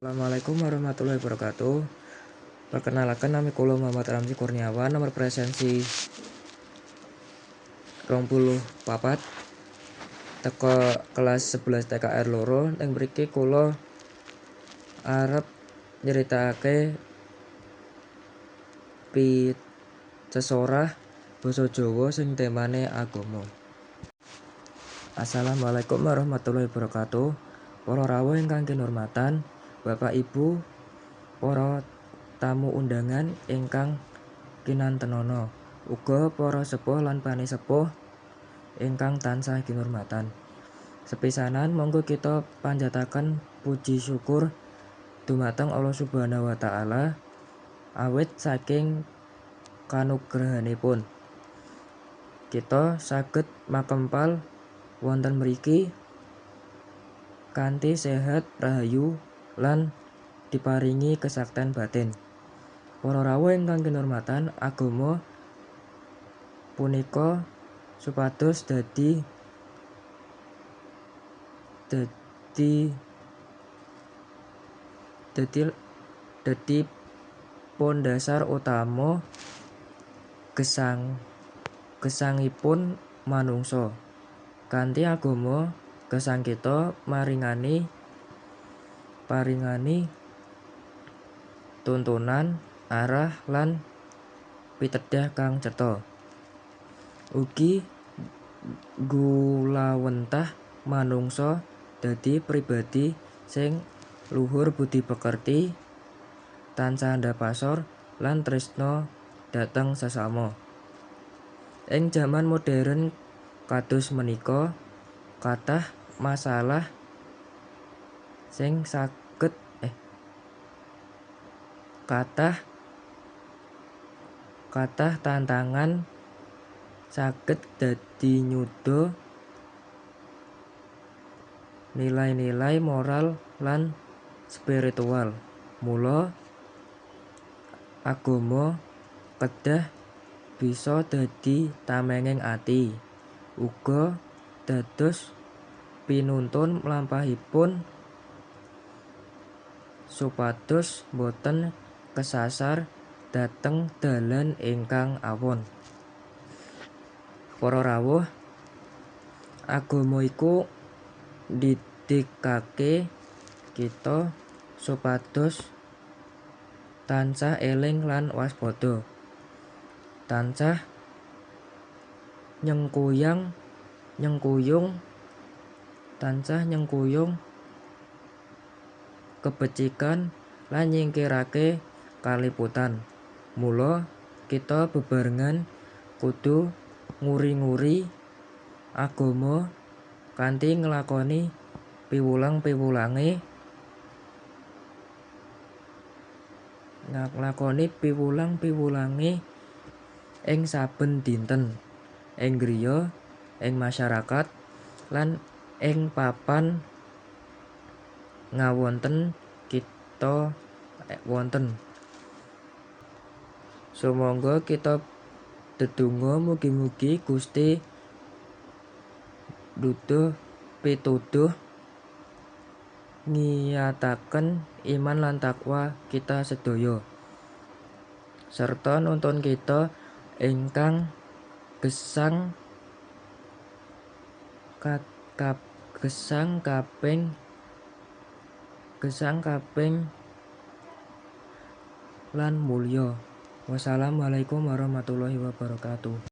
Assalamualaikum warahmatullahi wabarakatuh. Perkenalkan, nami kula Muhammad Ramzi Kurniawan, nomor presensi 24 teko kelas 11 TKR 2. Ing mriki kula arep nyeritakake pitesorah basa Jawa sing temane agama. Assalamualaikum warahmatullahi wabarakatuh. Para rawuh ingkang kinurmatan, Bapak Ibu, para tamu undangan ingkang kinantenana, uga para sepuh lan panisepuh ingkang tansah kinurmatan. Sepisanan monggo kita panjataken puji syukur dumateng Allah Subhanahu wa taala awit saking kanugrahanipun kita saged makempal wonten mriki kanthi sehat rahayu lan diparingi kesakten batin. Para rawuh ingkang kinurmatan, agama punika supados dadi dadi dadi dadi pondhasar utama gesangipun manungsa. Kanthi agama gesang kita paringani tuntunan, arah lan pitedhah kang cetha. Ugi nggulawentah manungsa dadi pribadi sing luhur budi pekerti, tansah andhap asor lan tresna dhateng sesama. Ing jaman modern kados menika kathah masalah sing saged kathah kathah tantangan saged dadi nyuda nilai-nilai moral lan spiritual. Mula agama kedah bisa dadi tamenging ati, uga dados pinuntun mlampahipun supados boten kesasar dhateng dalan ingkang awon. Para rawuh, agama iku ndidikake kita supados tansah eling lan waspada, tansah nyengkuyang nyengkuyung tansah nyengkuyung kebecikan lan nyingkirake kaliputan. Mula kita bebarengan kudu nguri-nguri agama kanthi nglakoni piwulang-piwulange ing saben dinten, ing griya, ing masyarakat, lan ing papan ngawonten kita wonten. Sumangga kita dedonga mugi-mugi Gusti duduh pituduh ngiyataken iman lan takwa kita sedaya, serta nuntun kita ingkang gesang gesang kaping lan mulya. Wassalamualaikum warahmatullahi wabarakatuh.